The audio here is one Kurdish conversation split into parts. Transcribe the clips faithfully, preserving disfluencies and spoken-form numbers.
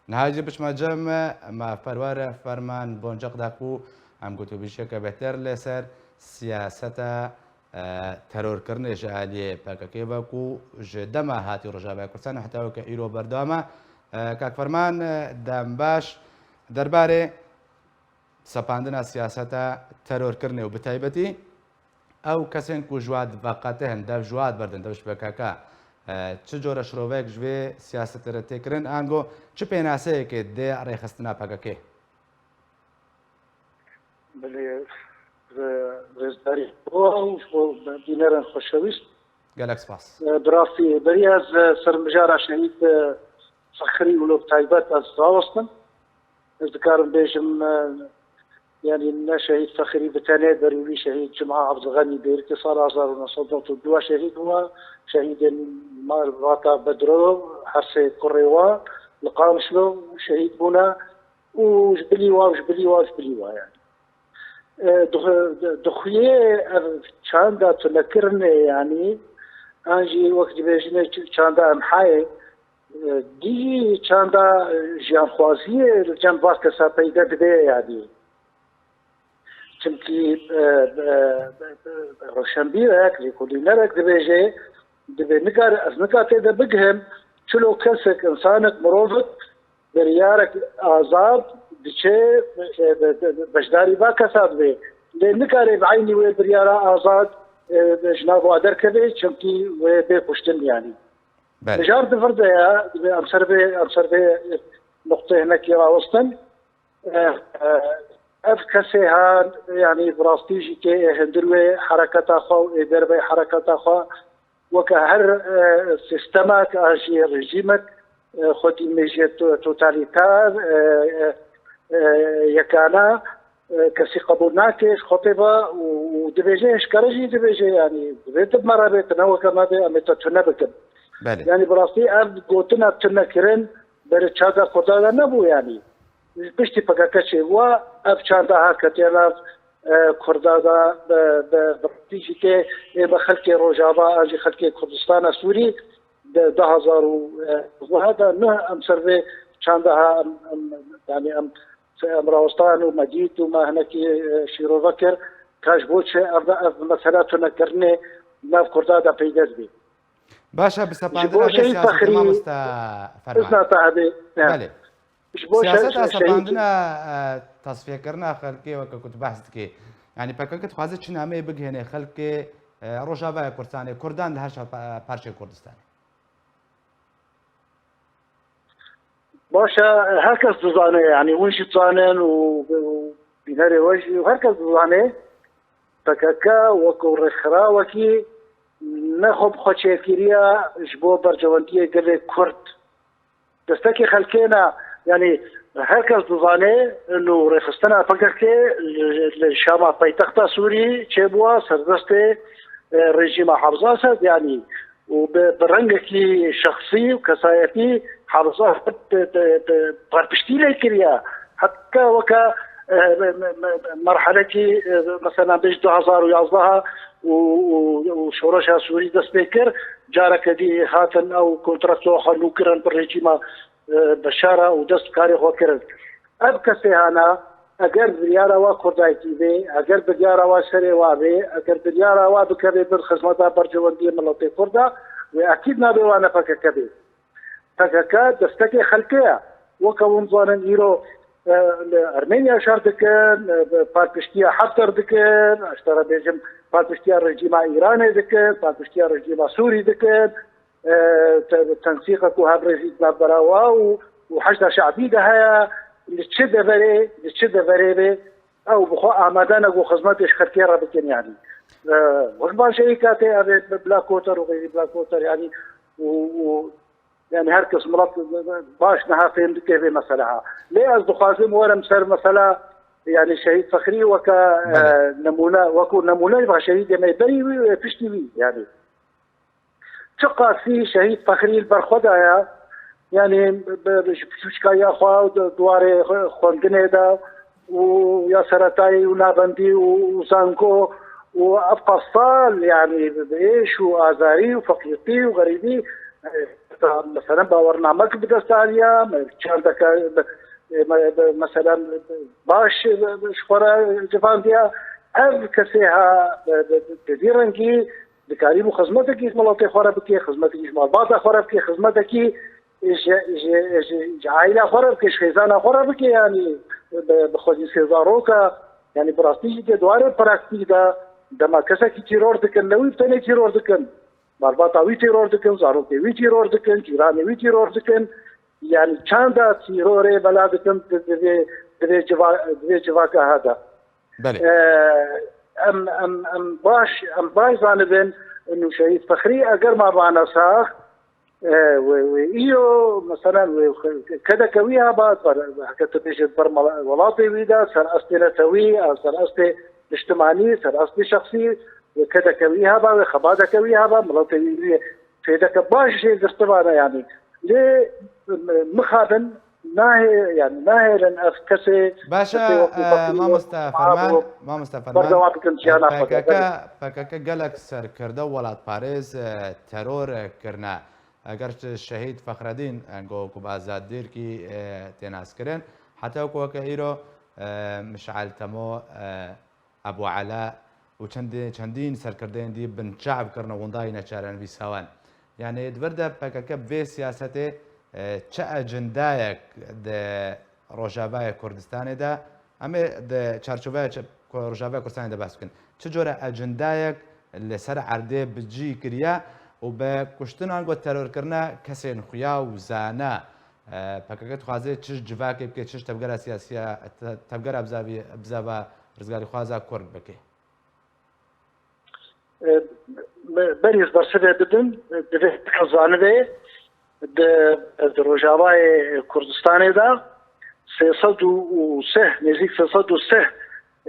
Niha jî biçme cem, me Perwer Ferman Boncaq da ku em gotûbêjiyeke bêhtir li ser siyaseta, e, terorkirinê ji aliyê P K K ve ku ji dema hatî Rojavaya Kurdistan heta weke îro berdewam e. E, kak Ferman, e, dem baş. Derbarê sepandina siyaseta terorkirinê û bi taybetî ew kesên ku ji we veqetihin, dev ji we berdin, dev ji P K K, e, çi cure şiroveyek ji vê siyasetê re tê kirin, ango çi pênaseyekê dê rêxistina P K K? Belê, rê-, rêzdarî bo ew ji bo bînerên xweşewîst. Gelek spas. E, bi rastî, beriya ez, e, ser mijara şehîd, e, Fexrî û li taybet ez rawestim. Ez dikarim bêjim, e, yanî ne şehîd Fexrî bi tenê, berî wî şehîd Cuma Abdulxenî Bêrikê sala hezar û neh sed û newid û du şehîd bû, şehîdên malbata Bedro, her sê kurê wa li Qamişlo şehîd bûne û ji bilî wa, ji bilî wa, ji bilî wa yanî. E, dixu-, dixuyê ev çanda tunekirinê yanî, an jî wek dibêjinê ç-, çanda emhayê, e, dî çanda, e, jiyanxwaziyê li cem va kesa peyde dibe yanî. Çimkî, e, e, e, e, roşenbîrek, lêkolînerek dibêje, dibê nikare, ez nika tê de bigihim, çilo kesek, insanek, mirovek biryarek azad diçe, e, be-, be-, be-, beşdarî va kesa dibe. Lê nikare bi eynî wê biryara azad, e, ji nav wa derkeve, çimkî wê bê kuştin yanî. Belê. Mijar di vir de ye, dibê em ser vê, em ser vê nuqteyê hinekî rawestin. E, e, ev kesê ha, yanî bi rastî jî kê ê hundir wê hereketa xwe û ê derveyî hereketa xwe weke her, e, sîstemek an jî rejîmek, e, xwedî mêjiyê to-, totalîter, e, e, e, yekane, e, kesî qebûl nake, ji xwe pê ve û, û dibêje, eşkere jî dibêje, yanî divê tu bi me re bê, tu ne weke me bê, em ê te tune bikin. Belê. Yanî bi rastî ev gotina tunekirin berê çanda Kurdan de nebû yanî. Piştî P K K çêbûwa, ev çanda ha ketiye nav, e, Kurda de, bi, bi, bi rastî jî tê ê bi xelkê Rojava an jî xelkê Kurdistana Sûrî di du hezar û duzdeh de nuh em ser vê çanda ha em, em, yanî em, em rawestan û me dît û me hinekî, e, şîrove kir ka ji bo çi ev, ev mesela tunekirinê nav Kurda de peyde dibî. Baş e, bi Ji sepandina bo vê şehîd siyaseta Fexrî, mamoste Ferman. Izna te hebe. Ya. Belê. Ji bo şe-, Siyaseta şe-, şehîd sepandina, e, tasfiyekirina xelkê weke ku tu behs dikî. Yanî P K K dixwaze çi nameyê bigihêne xelkê, e, Rojavaya Kurdistanê, Kurdan li her şa-, parçeyê Kurdistanê? Baş e, her kes dizane, yanî hûn jî dizanin û, û bînerê we jî, her kes dizane P K K wekû rêkxirawekî ne xwe bi xwe çêkiriye ji bo berjewendiyê gelê Kurd. Destekê xelkê ne, yanî her kes dizane, û rêxistina P K K li, li Şama paytexta Sûrî çêbûwa ser destê, e, rejîma Hafız Esed, yanî û bi, bi rengekî şexsî û kesayetî Hafız Esed bi, bi, bi, bi piştî lê kiriye. Heta weke, e, me, me, me, merhelekî, e, mesela bêj du hezar û yazdeh û, û, û şoreşa Sûrî dest pê kir, careke dî hatin ew kontrakto xwe nû kirin bi rejîma, e, Beşara û dest karê xwe kirin. Ev kesê hana, eger biryara wa Kurdayetî bê, eger biryara wa serê wa bê, eger biryara wa bikeve bin xizmeta berjewendiyê miletê Kurda, wê ekîd nabê wane P K K bê. P K K destekê xelkê ye. Weke hûn zanin îro, e, li Ermeniya şer dikin, e, palpiştiya Hefter dikin, ez te re bêjim palpiştiya rejîma Îranê dikin, palpiştiya rejîma Sûrî dikin, e, te-, tensîqek û hevrêzî di navbera wa û, û Heşda Şe'bî de heye, li çi deverê, li çi deverê bê, ew bi xwe amade ne ku xizmetê ji xelkê re bikin, yanî. E, wek baş e, îka tê ev ê bila koter û xêrî bila koter, yanî, û, û, yanî her kes milet baş niha fêm dike vê mesele ha. Lê ez dixwazim werim ser mesela, yanî şehîd Fexrî weke, e, Belê. nemûne, wekû nemûne va şehîdê me berî wî û piştî wî, yanî. Çiqasî şehîd Fexrî li ber xwe daye, yanî bi, bi, ji piçûçikaya xwe di, di warê xwe, xwendinê de û ya seretayî û navendî û, û zango û ev qas sal, yanî bi, bi êş û azarî û feqîrtî û xerîbî, e, Mesela bawernamek bi dest aniya, me çandeke, me, me, me, mesela baş, e, ji xwe re civandiya. Ev kesê ha, e, bi, bi, bi vî rengî dikarîbû xizmetekî ji miletê xwe re bike, xizmetekî ji malbata xwe re bike, xizmetekî ji, ji, ji, ji aîla xwe re bike, ji xêzana xwe re bike, yanî bi, bi xwedî sê zaroka, yanî bi rastî jî tê di warê praktîk de, dema kesekî tîror dikin, ne wî bi tenê tîror dikin. Malbata wî tîror dikin, zarokê wî tîror dikin, cîranê wî tîror dikin. Yanî çanda tîrorê bela dikin di, di vê, di vê civa-, di vê civaka ha de. Belê. Ee, em, em, em baş, em baş zanibin, û Şehîd Fexrî eger ma bana sax, e, wê, wê îro, meselen, wê kedeke wî heba, ber, heke tu bêjî ber mala-, welatê wî de, ser estê netewî, ser estê niştimanî, ser estê şexsî, wê kedeke wî heba, wê xebadeke wî heba, miletê wî wî fêdeke baş jê girtibane, yanî. Lê, m-, mixabin nahê-, yanî nahêlin ev kesê, Baş e, kesê wekî e, Fexrî, mamoste Ferman, mamoste Ferman, berdewam bikin jiyana xwe de. P K K, Belê. P K K gelek serkirde welatparêz, e, teror, e, kirine. Eger şehîd Fexredîn, e, go ku bi Azad Dîrkî, e, tê naskirin, heta weke weke îro, e, Mişal Temo, e, Ebû Ela û çendê-, çendîn serkirdeyên dî binçav kirine windayî neçarenivîsa wan. Yanî di vir de P K K bi vê siyasetê, e, çi ecindayek di Rojavayê Kurdistanê de, em ê di çarçoveya çi-, Rojavayê Kurdistanê de behs bikin. Çi cure ecindayek li ser erdê bi cî kiriye û bi kuştin ango terorkirina kesên xuya û zana, e, P K K dixwaze çi civakê bike, çi ji tevgera siyasiya, te-, tevgera bizavî-, bizava rizgarîxwaza Kurd bike? E, me-, berî ez bersivê bidim, e, divê kes zanibe di, di Rojavayê Kurdistanê de sê sed û sih, nêzîk sê sed û sih,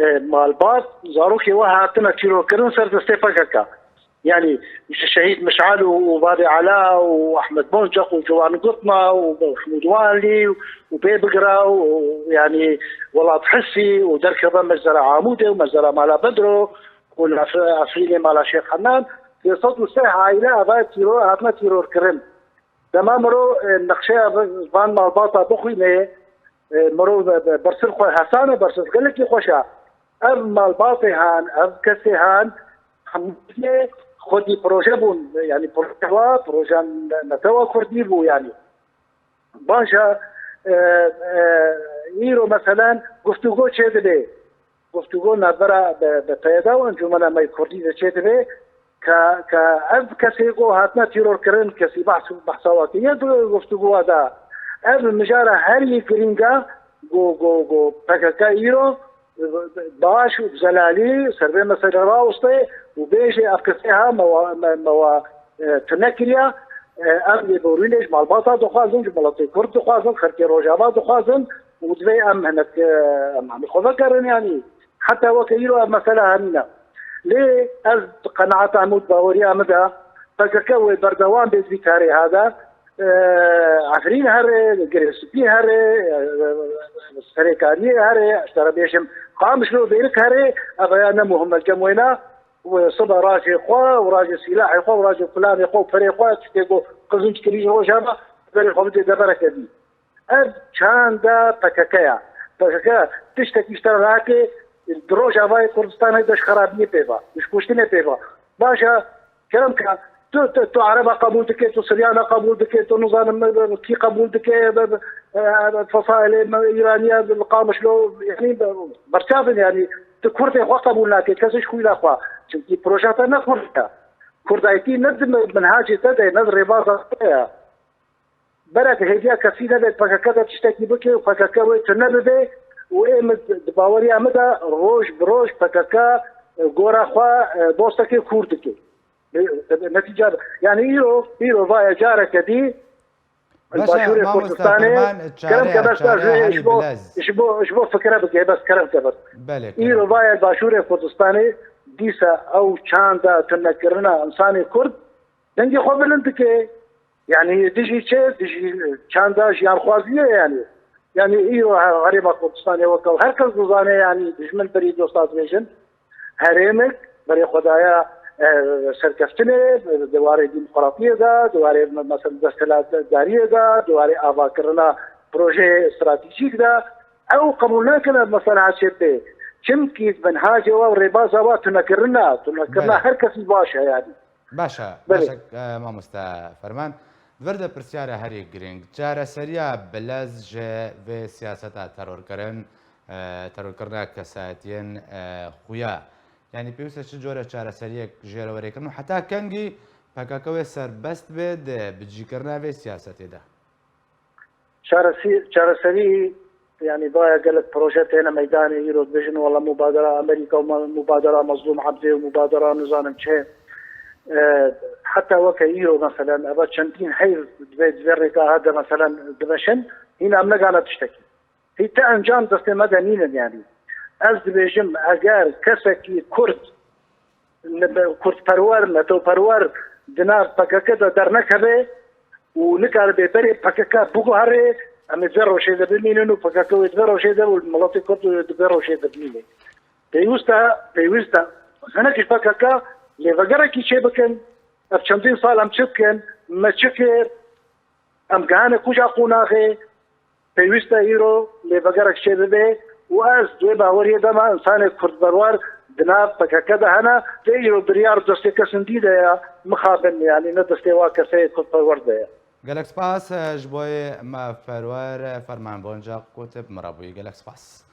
e, malbat, zarokê we hatine tîrorkirin ser destê P K K. Yanî ji Şehîd Mişal û, û Vadê Ela û Ehmed Bonceq û Ciwan Gutma û Mehmûd Wanlî û Bê Bigira û, yanî Welat Hisî û derkeve Mezera Amûdê û Mezera Mala Bedro û li Efrînê mala Şêx Henan, sê sed û sê aîle eva tîror, hatine tîrorkirin. Dema mirov, e, nexşeya van malbata bixwîne, e, mirov be-, be-, bersir xwe hesane, bersir gelekî xweş e. Ev malbatê han, ev kesê han, hemû xwedî proje bûn, yanî proje wa, proje ne-, netewa kurdî bû, yanî. Baş e, e, e, îro meselen guftûgo çêdibe. Guftûgo navbera be, be P Y D û Encûmena me yê Kurdî de çêdibe ke, ke ev kesê ku hatine tîrorkirin, kesî behs, behsa we kiriye di guftûgoya de. Ev mijara herî girîng e ku, ku, ku P K K îro baş û bi zelalî ser vê meselê raweste û bêje ev kesê ha me wa, me, me wa, e, tune kiriye. E, em lêborînê ji malbata dixwazin, ji miletê Kurd dixwazin, xelkê Rojava dixwazin û divê em hinek, e, em hemî xwe vegerin, yanî heta weke îro ev mesele hemîn e. Lê ez bi qenaeta min û baweriya min de P K K wê berdewam bê di vî karê ha de. E, Efrîn here, Girê Spî here, e, Serêkaniyê here, ez te re bêjim, Qamişlo, Bêrik here, ev ya ne muhim e, cem wêna, û sibe racê xwe, û racê sîlahê xwe, û racê kulanê xwe, û perê xwe, tiştê ku qizinc kirî ji Rojava, berê xwe bidê devereke dî. Ev çanda P K K ya. P K K tiştekî ji te re nake, di Rojavayê Kurdistanê de ji xerabiyê pê ve, ji kuştinê pê ve. Baş e, kerem ke, tu, tu, tu Ereba qebûl dike, tu Siryana qebûl dike, tu nizanim kî qebûl dike, be, be, e, fesailê me, Îraniya, li Qamişlo, yanî, be, berçav in, yanî, tu Kurdê xwe qebûl nake, kesê ji xwîna xwe. Çimkî projeya te ne Kurd e. Kurdayetî ne di minhacê te de ye, ne di rêbaza te ye. Berek hêviya kesî nebe P K K de tiştekî bike û P K K wê tune bibe û ê min di baweriya min de roj bi roj P K K gora xwe, e, bostekê kûr dike. E, netîca, yanî îro, îro vaye careke dî Baş e, Başûrê Kurdistanê, kerem ke bes, ji bo, ji bo, ji bo fikre bike, bes kerem ke bes. Belê, kerem. Îro vaye Başûrê Kurdistanê dîsa ew çanda tunekirina însanê Kurd dengê xwe bilind dike. Yanî dijî çi? Dijî çanda jiyanxwaziyê yanî. Yanî îro he-, herêma Kurdistanê weke her kes dizane, yanî dijmin berî dosta dibêjin. Herêmek berê xwe daye e, serkeftinê, di warê demokratiyê de, di warê me-, mesela desthilatdariyê de, di warê avakirina projeyê stratejîk de, ew qebûl nakin mesela H D P. Çimkî binhacê we û rêbaza we tunekirin e, tunekirina Belê. her kesî baş e yani. Baş e, Belê. baş e, e, mamoste Ferman. Di vir de pirsyara herî girîng, çareseriya bilez ji vê siyaseta terorkirin, e, terorkirina kesayetiyên, e, xuya. Yani pêwîst e çi cure çareseriyek jê re were kirin û heta kengî P K K wê serbest be di bicîkirina vê siyasetê de? Çaresi-, çareserî, yani baya gelek proje têne meydanê, îro dibêjin wala mubadera Amerîka û ma-, mubadera Mazlûm Ebdê û mubadera nizanim çi. E, heta weke îro meselen, eva çendîn heyv divê, divê rêka ha de meselen dimeşin, hîna em negana tiştekî. Hî ti encam destê me de nînin yani. Ez dibêjim, eger kesekî Kurd, ne-, kurdperwer, netewperwer di nav P K K de dernekeve û nikare bêberê P K K biguherê, em ê di vê rewşê de bimînin û P K K wê di vê rewşê de û miletê Kurd di vê rewşê de bimîne. Pêwîst e, pêwîst e hinek ji P K K lêvegerekî çêbikin. Ev çendîn sal em çi dikin, me çi kir, em gihane kuja qonaxê, pêwîst e îro lêvegerek çêbibe û ez di wê baweriyê de me, însanê kurdperwer di nav P K K de hene, lê îro biryar destê kesên dî de ye, mixabin, yani ne destê wa keseyê kurdperwer de ye. Gelek spas, e, ji bo yê me Ferwer, e, Ferman Boncak ku tu bi me re bûyî. Gelek spas.